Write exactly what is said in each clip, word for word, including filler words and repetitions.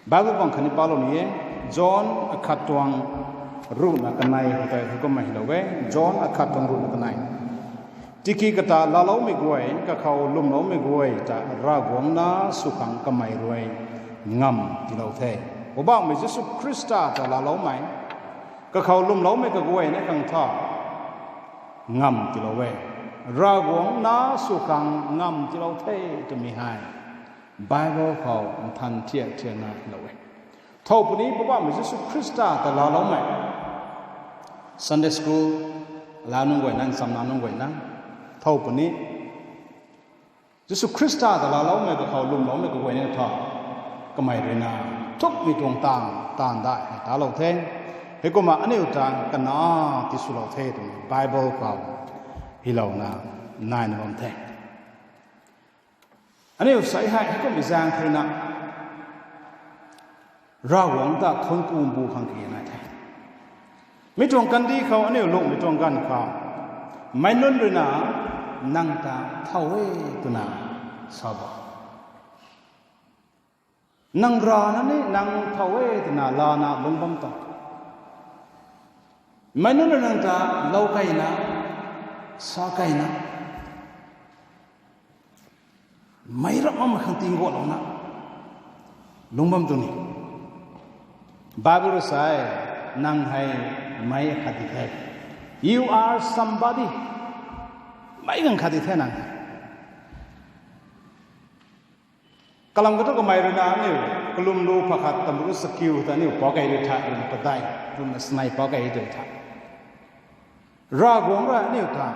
Bible bang khatni palou ni e, John akhat tuang ruhna kanei hei tei kumna hylou e, John akhat tuang ruhna kanei. Tiki kata laaloumei guay, kakhou lwmloumei guay ta Ravguangc nac sw khang kamei rui ngamv tiilou the. Poubauhmei Jisu Khrista ta laaloumei, kakhou lwmloumei kaguayna khang tha ngamv tiilou e. Ravguangc nac sw khang ngamv tiilou the twmei hei Bible khou nthan thiak thiakna hylou e. Thow puni Poubauhmei Jisu Khrista ta laaloumei, Sunday school laa nunc guayna, nchamna nunc guayna, thow puni Jisu Khrista ta laaloumei kakhou lwmloumei kaguayna tha kamei ruina thukmei tuang taanv, taanv dai hei talou the. Heikumna aniu ta kanac tiswlou the twmei Bible khou hylouna naina bam the. Aniu sei hei heikumhmei zaeng kharuina Ravguangc ta thuanc ku mbu khang kage nai the. Mi tuang kandih khou aniu lungmei tuang ganv khou meic nunc ruina nang ta thow e twna sa bo. Nang rana ni nang thow e twna lana lungc bam tuang. Meic nunc rui nang ta lou keyna, sa keyna, meic ramh makmei khang tingguanlouna lungc bam tuang ni. Bible rui sa e, nang hei meic khat di the. You are somebody. Meic ganv khat di the nang. Kalam kathu kamei ruina aniu kalum lu pakhat tamru sakiu ta aniu pau key rui tha, rui padai, rui snei pau key tui tha. Ravguangc rui aniu ta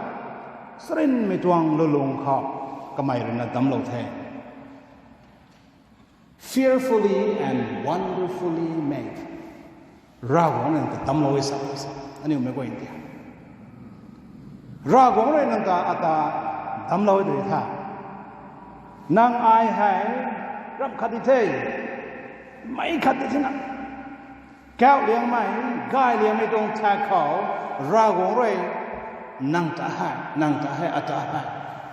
charynmei tuang lulung khou kamei ruina damclou the. Fearfully and wonderfully made. Ravguangc rui nang ta damclou e sa, aniu meic guay ti. Ravguangc rui nang ta ata damclou e tui tha. Nang ai hei ramh khat di the, meic khat di thena. Kauh liangmei, gay liangmei tuang thak khou Ravguangc rui nang ta hei, nang ta hei, ata hei,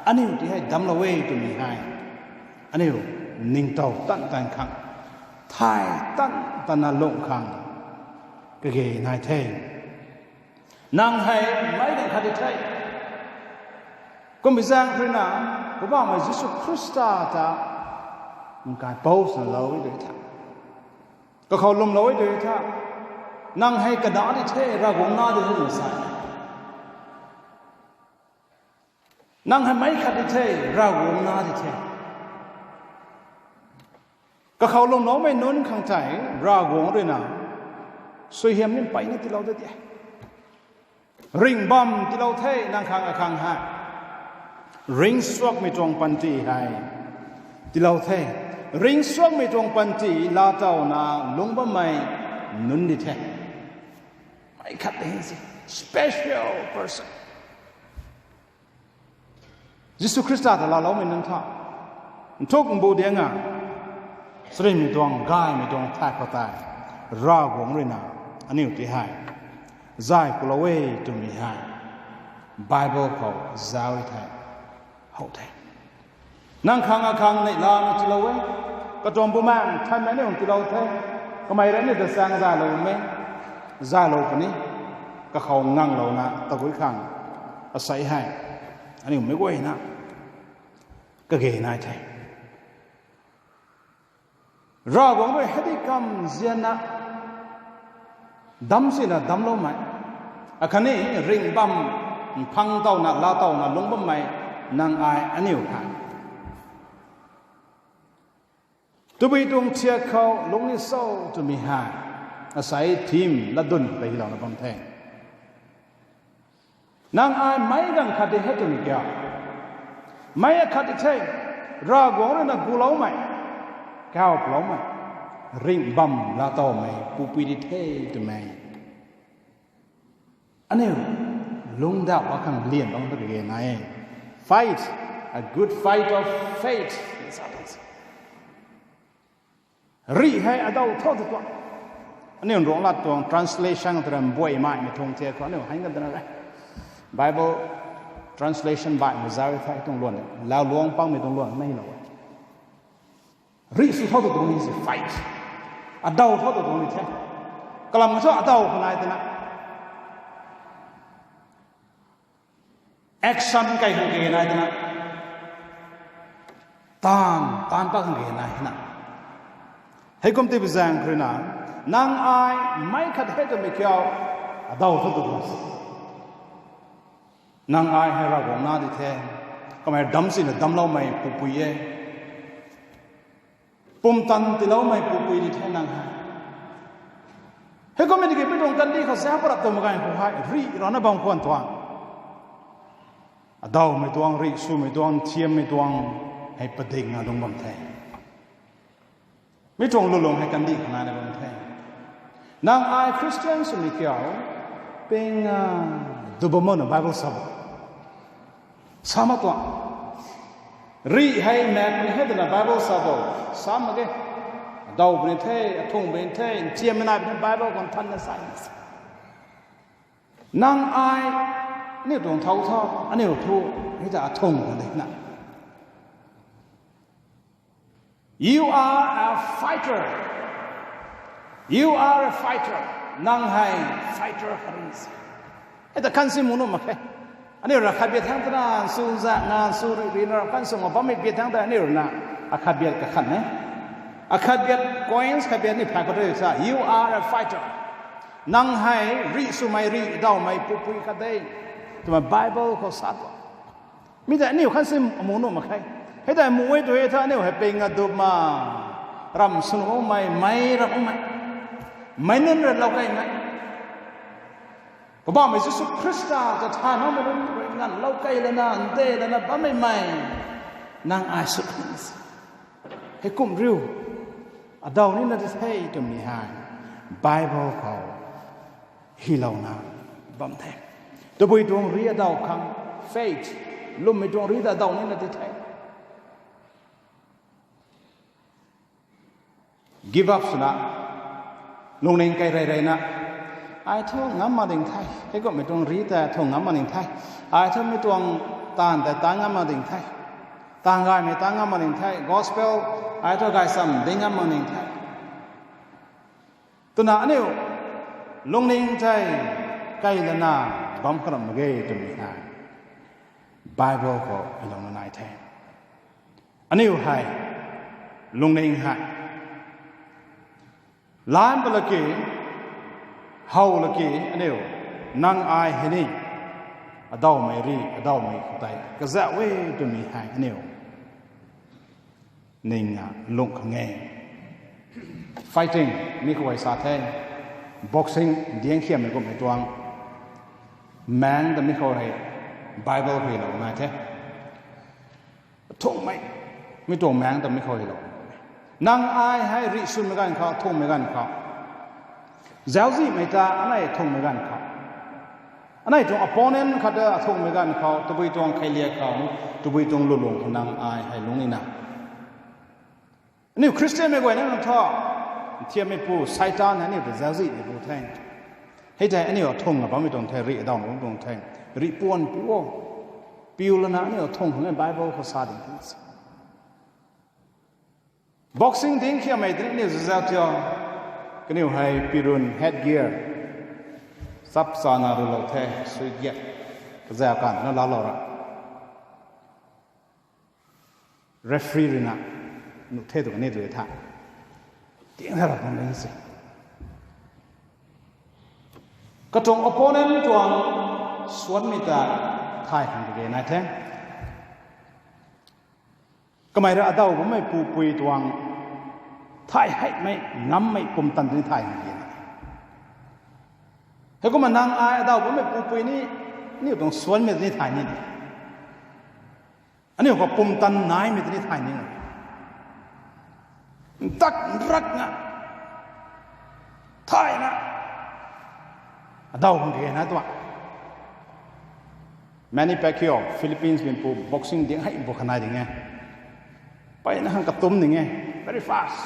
aniu ti hei damclou e twmei hei aniu ningtow tan tan khang, thay tan tanna lung khang kage nai the. Nang hei meic ganv khat di the. Kumhmei zaeng kharuina Poubauhmei Jisu Khrista ta nang kai pou swna lou e tui tha, kakhou lwmlou e tui tha, nang hei kanac di the, Ravguangc nac di the twna sa. Nang hei meic khat di the, Ravguangc nac di the. Kakhou lwmloumei nunc khang tei Ravguangc ruina suaihiam ni mpeyna tiilou de ti. Ringh bam tiilou the nang khang akhang hei. Ringcsuakmei tuang panty hei tiilou the. Ringcsuakmei tuang panty laatowna lungc bammei nunc di the. Meic khat di si, special person. Jisu Khrista ta laaloumei nunc tha nthuk mbu dianga, charynmei tuang, gaymei tuang thak khou tei Ravguangc ruina aniu ti hei zay kulou e twmei hei Bible khou zauc e the, how the. Nang khang akhang neihlamei tiilou e. Katuang bumaengh thanmei aniu tiilou the. Kamei rui aniu ta chaeng zayloumei, zaylou puni, kakhou nganglouna tabui khang asei hei aniu meic guayna kage nai the. Ravguangc rui heidikamv zianna damc sina damcloumei, akhatni ringh bam, mphang towna laatowna lungc bammei nang ai aniu hei tabui tuang thiak khou lungc ni cho twmei hei asei theme latdyn ta hylouna bam the. Nang ai meic ganv khat di the twmei kiu? Meic akhat di the, Ravguangc ruina guloumei, kauloumei, ringh bam laatowmei pupui di the twmei aniu lungcdauh akhang lian bam ta kage nai e. Fight a good fight of faith. Rih hei adaw tho tu tuang. Aniu Ruanglat tuang translation tw ra mbuay maimei tuang thiak khou aniu hei ngan dana re. Bible translation baihmei zauc thei tuang luan, lauc luang pangmei tuang luan mei lou e. Rih sw tho tu tuang ni si fight. Adaw thu tu tuang ni the. Kalam thu adaw khou nai twna, action kai khang kage nai twna, taanv, taanv pat khang kage nai na. Heikum ti bi zaeng khou rui na, nang ai meic khat hei twmei kiu, adaw thu tu tuang se. Nang ai hei Ravguangc na di the. Kamei dam sina damcloumei pupui e. Pumtan tiiloumei pupui di the nang hei. Heikum mi tiki mi tuang kandih khou zauc parap twmei ganv khou hei rih rana bam khwan tuang. Adawmei tuang, rih swmei tuang, thiammei tuang hei padikna lung bam the. Mi tuang lulung hei kandih khou naina bam the. Nang ai Christian swmei kiu, ping a, du bam na Bible sa bo. Sa mak tuang. Rih hei mak puni hei twna Bible sa bo. Sa mak ge. Adaw puni the, athung puni the, nchiammei nai puni Bible khou thanna sa. Nang ai, aniu tuang thau tho, aniu thu, hei ta athung khang de na. You are a fighter. You are a fighter. Nang hei fighter khat rui se. Hei ta khan si mu nuh mak khe. Aniu ra khat biat thang twna, nsu za, ngan su ri, ri na, khan sw nga bammei biat thang twna, aniu rui na, akhat biat kakhan e. Akhat biat coins khat biat ni phay khou tei sa, you are a fighter. Nang hei rih swmei, rih dawmei pupui khat de. Twmei Bible khou sa tuang. Mi ta aniu khan si mu nuh mak khe. Hei ta mu e tu e tha aniu hei ping a dup ma. Ram swn umei, mei ram umei. Mei nunc rui lou kaimei. Poubauhmei Jisu Khrista ta thay makmei nunc rui nganvlou kei lana, nte lana bammei mei. Nang ai sw khang se. Heikum riu. Adaw nina di the twmei hei Bible khou hylouna bam the. Tabui tuang rih adaw khang, faith, lwmmei tuang rih ta adaw nina di the. Give up swna, lungning kai rey reyna, ai thu ngam mak ding the, heikummei tuang rih ta thu ngam mak ding the, ai thu mi tuang taanv ta taanv ngam mak ding the, taanv gaymei taanv ngam mak ding the, gospel, ai thu gaychamv ding ngam mak ding the. Twna aniu lungning tei kai lana bam karam mak ge twmei hei Bible khou hylouna nai the. Aniu hei lungning hei lam pa laki, how laki aniu, nang ai hei ni, adawmei rih, adawmei khou tei kazauh e twmei hei aniu ning a lung khang e. Fighting, mi khou hei sa the, boxing, diang khiammei kummei tuang, maeng ta mi khou hei Bible khou lou nai the. Thungmei, mi tuang maeng ta mi khou hei lou. Nang ai hei rih swmei ganv khou, thungmei ganv khou, zauczihmei ta anei thungmei ganv khou, anei tuang opponent khat ta athungmei ganv khou, tabui tuang kheiliak khou, tabui tuang lulung khou nang ai hei lungc nina. Aniu Khristianmei guay na nang thu, nthiammeipu Seitaan hei aniu ta zauczihmeipu the. Hei tei aniu athung a bammei tuang the, rih adawmei tuang the, rih puan piu o. Piu lana aniu athung khang e Bible khou sa ding the. Boxing ding khiamei tini aniu zazau tio. Kaniw hei pirun headgear chap chana rulou the, sui giat. Kazau kan na laalou ra. Referee rui na nuh the tu kani tu tha. Ting tha ra kan ding se. Katuang opponent tuang suanmei ta thay khang kage nai the. Kamei ra adaw bammei pupui tuang thay heimei, ngammei pumtan tini thay khang kage nai. Heikumna nang ai adaw bammei pupui ni, aniu tuang suanmei tini thay ni. Aniu khou pumtan naimei tini thay ni. Ntak nrakna thayna adaw khang kage nai tuang. Manny Pacquiao, Philippines meipu boxing ding hei bu khanai ding e. Peyna khang katum ding e. Very fast.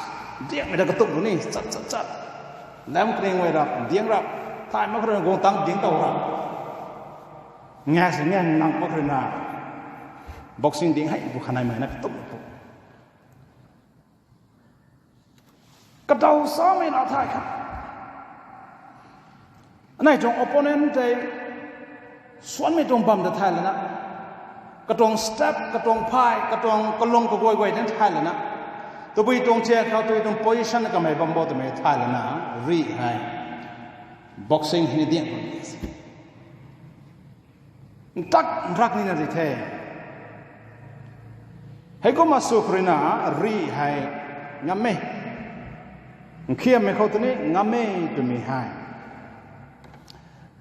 Dingmei ta katum lu ni, chat chat chat. Lam kring guay rap, ding rap. Thay mak kha rui guang tang ding tow rap. Nga si nga nang mak kha rui na. Boxing ding hei bu khanai mei na katum pu. Kadaw samei na thay kha. Anei tuang opponent tei suanmei tuang bam ta thay lana, katuang step, katuang phay, katuang kalung kaguay guay na thay lana, tabui tuang chair khou tabui tuang position kamei bam bo twmei thay lana, rih hei boxing hei ni diang ni. Ntak nrak nina di the. Heikumna sw khou ruina rih hei ngam e, nkhiammei khou tei ni ngam e twmei hei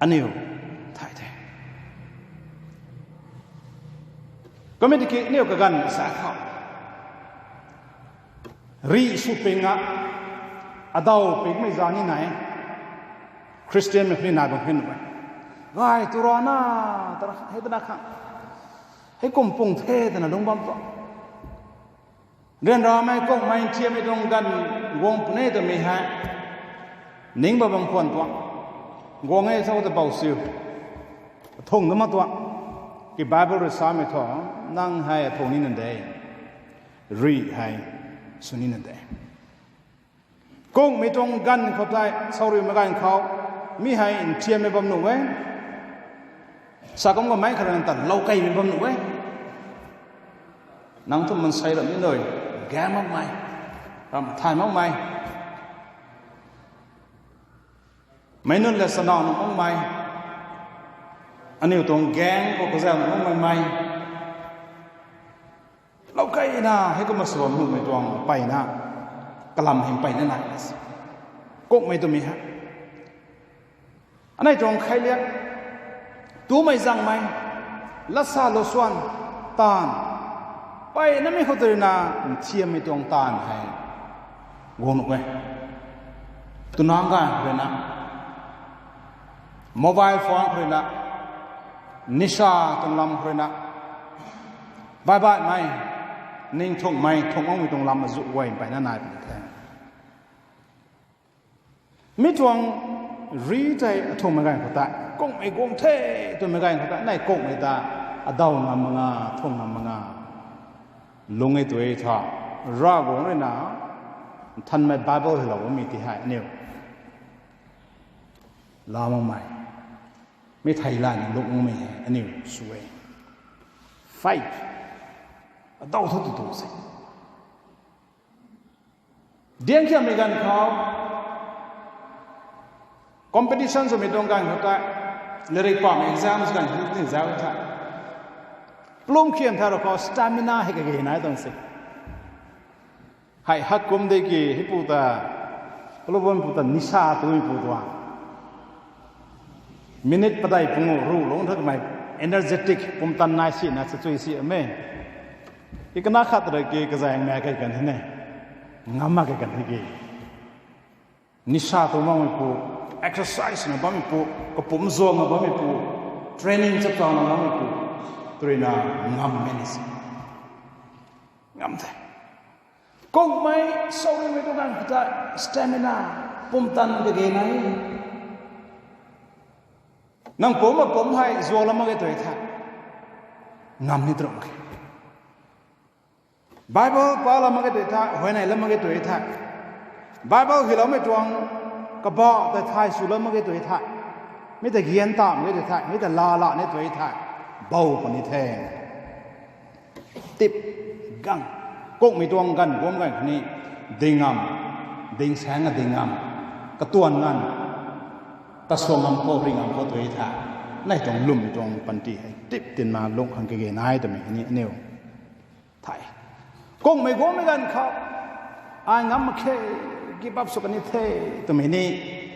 aniu thay the. Kumna tiki aniu kaganv sa khou rih sw ping a, adaw pingmei za ni nai. Khristianmei khou ni nai bam khe nuh e. Gay tu rana, tara hei tana khang, heikum pung the twna lung bam tuang. Ryanramei, kungmei, nthiammei tuang ganv guang puni twmei hei ning bam bam khwan tuang. Guang e sa ta bou siu, athung na ma tuang. Ki Bible rui samei thu, nang hei athung nina de, rih hei sw nina de. Kungmei tuang ganv khou tei, sauriumei ganv khou, mi hei nthiammei bam nuh e. Sa kum kamei khat rui nang ta lou keymei bam nuh e. Nang thu mansei ram ni nui, gaeng makmei, ram thay makmei, meic nunc le chana nuh makmei, aniu tuang gaeng khou kazauh nuh makmei mei, lou keyna heikumna sw bam nuhmei tuang mpeyna, kalam hei mpeyna nai. Kungmei twmei hei anei tuang kheiliak, tumei zangmei, latsa lou suan, taanv, mpeyna mi khou tei ruina nthiammei tuang taanv hei guang nuh e. Twna ganv khou ruina, mobile phone khou ruina, nisha tuang lam khou ruina, baih baihmei, ning thungmei, thung makmei tuang lam azuh guay mpeyna nai puni the. Mi tuang rih tei athungmei ganv khou tei, kungmei guang the twmei ganv khou tei, anei kungmei ta adaw ngam mak nga, thung ngam mak nga, lung e tui tha, Ravguangc ruina nthanmei Bible hei lou bammei ti hei aniu laa makmei, mi thei layna lung makmei hei aniu sw e. Faith, adaw thu tu tu se. Diang khiammei ganv khou, competition swmei tuang ganv khou tei, larik pamei exams ganv khou ni zauc the, plum khiam tha rou khou stamina hei kage nai tuang se. Hei hak kum de ki heipu ta, plum pu ta nisha twmei pu tuang, minute padeih pungu ruh lungc tha kamei, energetic, pumtan nai sina sa chui si ame. I kana khat rui ki kazaeng mei kei kan hei ne, ngam mak kei kan hei ki, nisha tu bammeipu, exercise na bammeipu, kapumc zuang na bammeipu, training chaptana bammeipu, twruina ngammei ni si, ngam the. Kungmei, sauriumei tu ganv khou tei stamina, pumtan kage nai. Nang pumc a pumc hei zuang lam mak ge tui the, ngam ni trum khe. Bible pa lam mak ge tui the, huayney lam mak ge tui the, Bible hyloumei tuang kabah tei thay sw lam mak ge tui the, mi ta gyan tam ge tui the, mi ta laa la ni tui the, bou puni the. Tip gang, kungmei tuang ganv guang ganv khou ni, ding ngam, ding saeng a ding ngam, katuan nganv, kasuang ngam khou, ring ngam khou tui the. Nei tuang lwmmei tuang panty hei tip tinna lung khang kage nai twmei ni aniu the. Kungmei guangmei ganv khou, ai ngam mak khe, give up sw kan ni the, twmei ni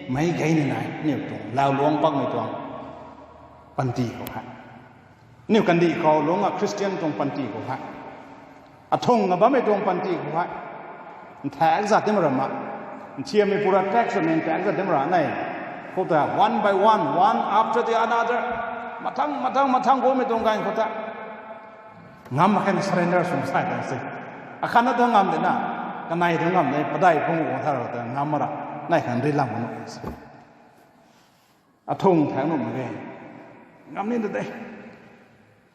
meic gei ni nai, aniu tuang lau luang pakmei tuang panty khou hei, aniu kandih khou lungc a Christian tuang panty khou hei, athungna bammei tuang panty khou hei, nthaekc zat tim ram a, nthiammeipu ra tax swmei nthaekc zat tim ra nei, khou ta one by one, one after the another, mathang mathang mathang guangmei tuang ganv khou ta, ngam mak khe na surrender sw sai tuang se. Akhatna tu ngam de na, kanei tu ngam de, padeih phung guang tha ra ta ngam mak ra, nei khang ri lang mak nuh se. Athung thaeng nuh mak ge, ngam ni ta de.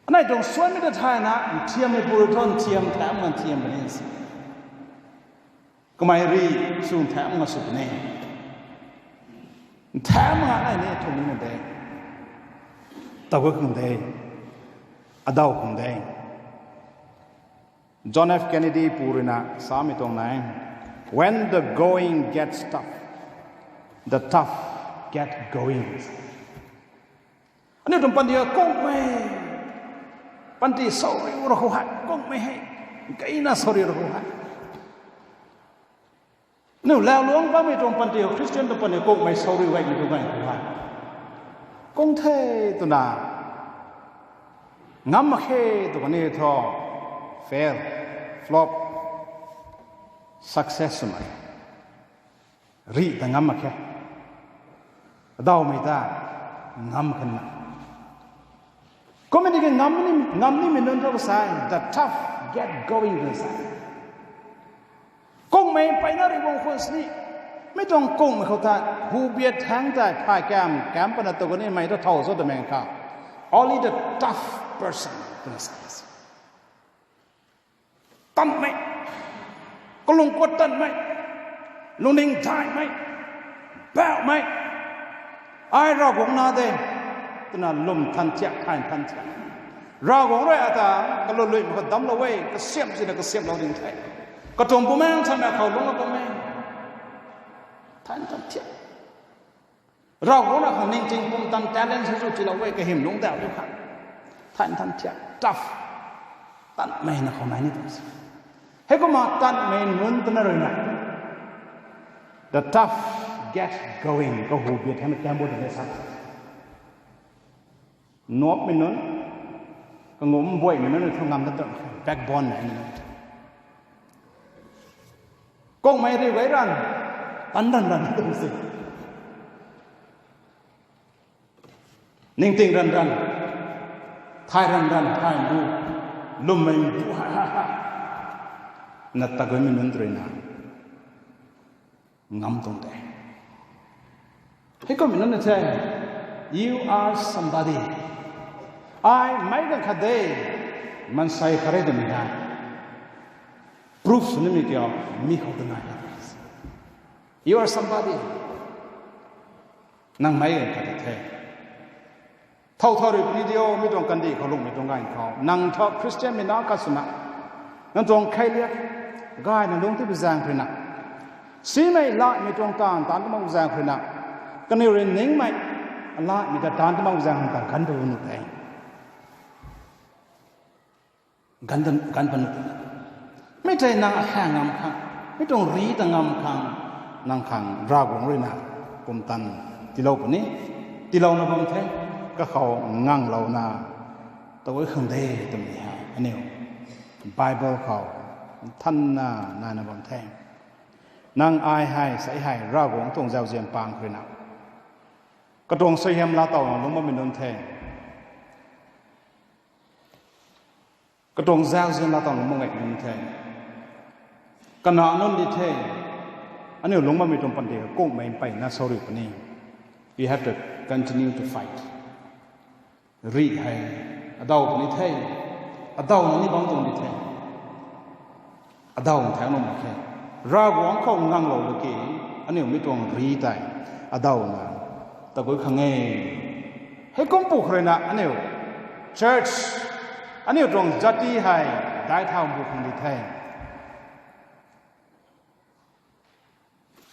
Anei tuang suanmei ta thayna nthiammeipu rui thu nthiam thaeng na nthiam puni se. Kummei ri sw nthaeng nga sw puni. Nthaeng nga nai ni thun ni na de. Taw khang de. Adaw khang de. John F Kennedy pu ruina samei tuang nai, "When the going gets tough, the tough get going." Aniu tuang panty kummei, panty sorry ra khou hei kummei hei, kaina sorry ra khou hei. Aniu lau luang bammei tuang panty, Christian tuang panty kummei sorry gaymei tuang ganv khou hei, kung the twna ngam mak khe tw kani thu, fail, flop, success swmei, rih ta ngam mak khe, adawmei ta ngam khan na. Kummei tiki ngam ni, ngam nimei nunc thu sa, the tough get going twna sa. Kungmei mpeyna rui guang khwan sini, mi tuang kungmei khou tei hu biat thaeng tei phay kam kam pana tu kanimei ta thow cho twmei kha, only the tough person twna sa. Tanmei, kalung kuat tanmei, lungning daihmei, bauhmei, ai Ravguangc na de twna lwm than thiak, thay than thiak. Ravguangc rui ata kaluluimei khou damclou e, kasiamh sina kasiamhlou ding the. Katuang bumaengh chanmei khou lungc a bam e, thay than thiak. Ravguangc na khang ningting pumtan talent hei zu tiilou e, kahym lungc dauh tu kha, thay than thiak, tough, tanmei na khou nai ni tuang se. Heikumna tanmei nunc twna ruina, the tough get going, kahu biat thaengna kam bo twna sa. Nuapmei nunc, kangum buaymei nunc thu ngam dat tuang, backbone naimei nunc. Kungmei riu gay ran, tan ran ran tu se. Ningting ran ran, thay ran ran, thay bu, lwmmei bu ha ha ha, na ta guaymei nunc ruina ngam tuang de. Heikummei nunc na the, you are somebody. Ai meic ganv khat de, maansei khat re twmei hei proof sw nimei kiu, mi khou twna e. You are somebody. Nang meic ganv khat de the. Thow thow rui puni dio, mi tuang kandih khou lungmei tuang ganv khou nang thu Khristianmei na khat swna, nang tuang kheiliak gayna lungc tibi zaeng kharuina, simei latmei tuang taanv taanc tu mak zaeng kharuina, kaniw rui ningmei latmei ta taanc tu mak zaeng kharuina ta ganv tu nuh the. Ganv, ganv pa nuh twna, mi tei nang akhaeng ngam khang, mi tuang ri ta ngam khang, nang khang Ravguangc ruina pumtan tiilou puni, tiilouna bam the, kakhou nganglouna, taw khang de twmei hei aniu Bible khou nthanna naina bam the. Nang ai hei, sei hei, Ravguangc tuang zauzian pang kharuina, katuang suaihiam laatowna lungc bammei nunc the. Katuang zauzian laatowna lungc bam gay nunc the. Kana nunc di the. Aniu lungc bammei tuang panty kungmei mpeyna sw riu puni. We have to continue to fight. Rih hei adaw puni the. Adawna ni bam tuang di the. Adaw nthaeng lou mak khe. Ravguangc khou nganglou laki, aniu mi tuang ri tei adawna taguay khang e. Heikum pu kharuina aniu church, aniu tuang jati hei daic thau bu khang di the.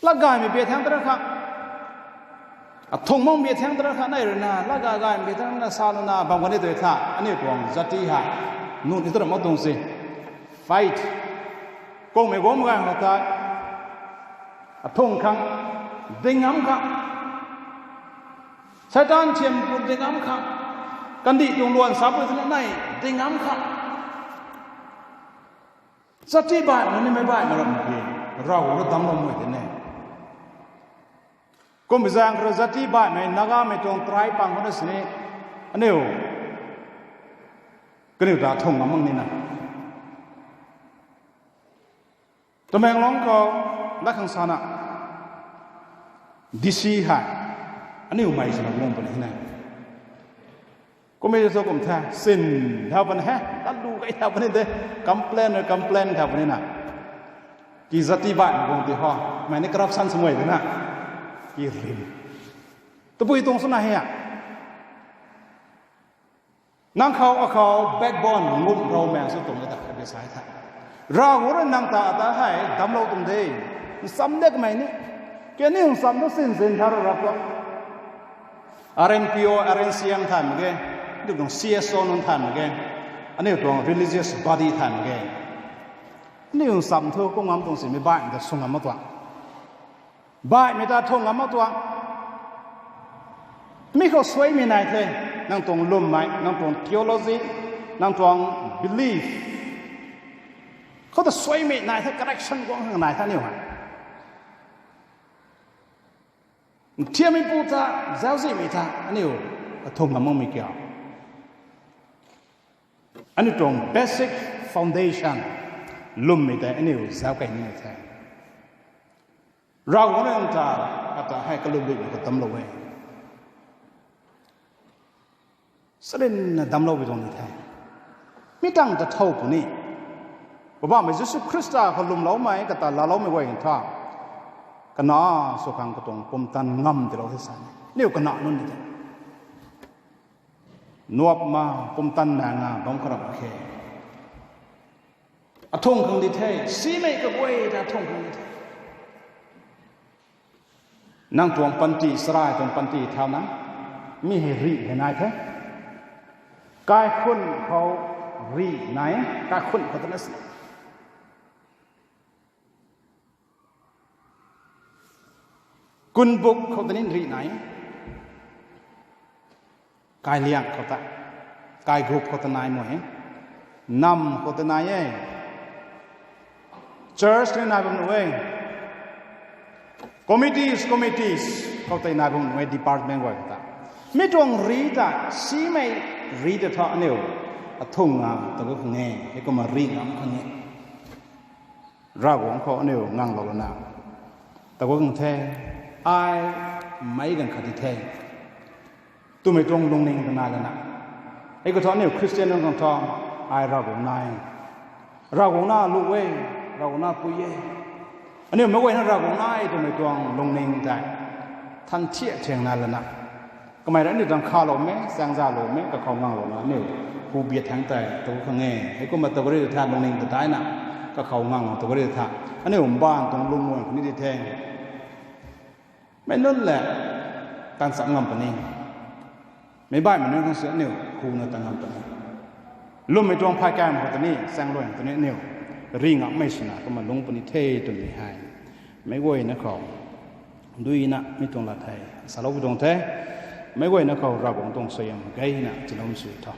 Latgaymei bia thaeng tara kha, athung mang bia thaeng tara kha nai ruina, latgay gaymei bia thaeng na sa lana bam kani tei tha, aniu tuang jati hei nuh ni tara mak tuang se. Fight. Kungmei guangmei ganv khou tei, athung khang, ding ngam khang, Seitaan thiam pu ding ngam khang, kandih tuang luan sa pu twna nai ding ngam khang, jati baihmei nimei baihmei ram ki, Ravguangc rui damclou mei tei ne. Kummei zaeng khou rui jati baihmei Nagamei tuang tribe pang khou na sini, aniu, kaniw ta thung ngam mak nina. Tamenglong khou, lat khang sana, D C hei, aniu mei swna guang puni na. Kummei thu kum the, sin thau puni he, latlu kei thau puni de, complain, complain thau puni na. Ki zati baihmei guang ti ho, mei ni corruption swmei de na. Ki rim. Tabui tuang swna hei a. Nang khou akhou backbone ngumh rou mei sw tuang e ta khat sa the. Ravguangc rui nang ta ata hei damclou tuang de. Nsam de kamei ni. Kaniw nsam tu sinsin tha rap tuang. R N P O, R N C M thay mak ge. Aniu tuang C S O nunc thay mak ge. Aniu tuang religious body thay mak ge. Aniu nsam thu kum ngam tuang simei baihmei ta sw ngam mak tuang. Baihmei ta thu ngam mak tuang. Mi khou suaimei nai the. Nang tuang lwmmei, nang tuang theology, nang tuang belief khou ta suaimei nai the, correction guang khang nai the aniu hei. Nthiammei pu ta, zauczihmei ta aniu kathung ngam makmei kiu. Aniu tuang basic foundation lwmmei tei aniu zauc kei ni the. Ravguangc rui ta, ata hei kalum luimei khou damclou e. Sarinna damcloupui tuang ni the. Mi tang ta thow puni. Poubauhmei Jisu Khrista khou lwmloumei kata laaloumei guay tha, kana sw khang katuang pumtan ngam tilou the sa ni. Aniu kana nunc ni the. Nuap ma pumtan maeng a bam kharap khe. Athung khang di the, simei kaguay ta athung khang di the. Nang tuang panty, sarai tuang panty thauna, mi hei rih hei nai the. Kaikhunh khou rih nai, kaikhunh khou ta na si. Kunbuk khou ta ni rih nai. Kailiang khou ta, kaigup khou ta nai mo e. Nam khou ta nai e. Church ni nai bam nuh e. Committees, committees khou tei nai bam nuh e, department guay khou ta. Mi tuang rih ta, simei rih ta tha aniu athung a ta gu khang e, heikumna rih ngam khang e. Ravguangc khou aniu nganglou lana, ta gu khang the, ai meic ganv khat di the twmei tuang lungning ta nai lana, hei khou thu aniu Christian nunc khang thu, ai Ravguangc nai, Ravguangc na lu e, Ravguangc na pui e, aniu meic guayna Ravguangc nai twmei tuang lungning tei than thiak thiang nai lana, kamei rui aniu tang khaloumei, chaengzaloumei kakhou nganglou lana aniu hu biat thangc tei ta gu khang e. Heikumna ta gu ri tha lungning ta daina, kakhou nganglou ta gu ri tha, aniu mbaanv tuang lungning khou ni di the. Meic nunc le tan cham ngam puni. Meic baihmei nunc khang si aniu huna tan ngam puni. Lwmmei tuang phay kaymei khou ta ni, chaeng luan ta ni aniu rih ngammei swna kumna lungc puni the twmei hei meic guayna khou duina mi tuang lat hei saloupui tuang the. Meic guayna khou Ravguangc tuang suaihiam gayna tiiloumei sw tho.